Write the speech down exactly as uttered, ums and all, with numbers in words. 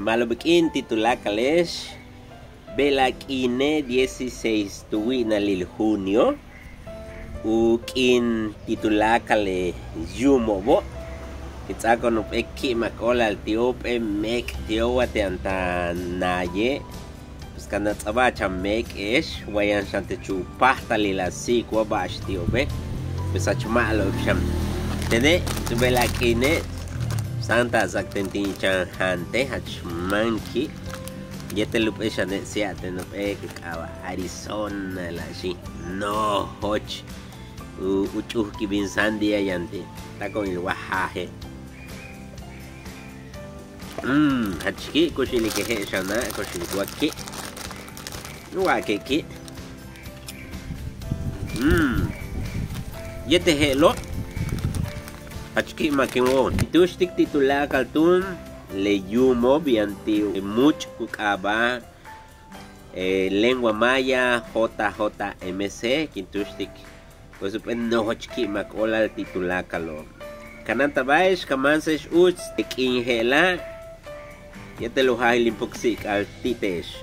Ma'alob k'iin ti' tuláakale'ex. Bejla'e' k'iine' dieciséis tu wi'inalil junio, u k'iin ti' tuláakal le yuumo'obo'. Kin ts'áako'on jump'éel ki'imak óolal ti'ob, jump'éel meek' ti'ob wa ti' yaan ta naaye'. Pues ka nats'aba'ach a meek'e'ex wa yaan xan teech u páajtalil a si'ik wa ba'ax ti'obe', pues jach ma'alob xan. Tene' tu bejla'e' k'iine' sáantaj a sak'ten tin chan jaantej, jach máan ki'. Yéetel jump'éel xane' si'aj ten jump'éel ku k'aaba' Arizona la'axi', nojoch u ch'ujkil bin sandía yaan ti', táaco'onil wa jaaje'. Mm, jach ki', kux ilik je'ex xana', kux ilik wa ki'. Wa'ake' ki'. Mm. Yéetel je'elo', jach ki'imak in wóol. Kin túuxtik ti' tuláakal túun le yuumo'ob yaan ti' u múuch' ku k'aaba' lengua maya, J J M C, kin túuxtik. Pues jump'éel nojoch ki'imak óolal ti' tuláakalo'. Kanáantaba'ex, ka máanse'ex uts te' k'iin je'ela', yéetel u jaajil in puksi'ik'al ti' te'ex.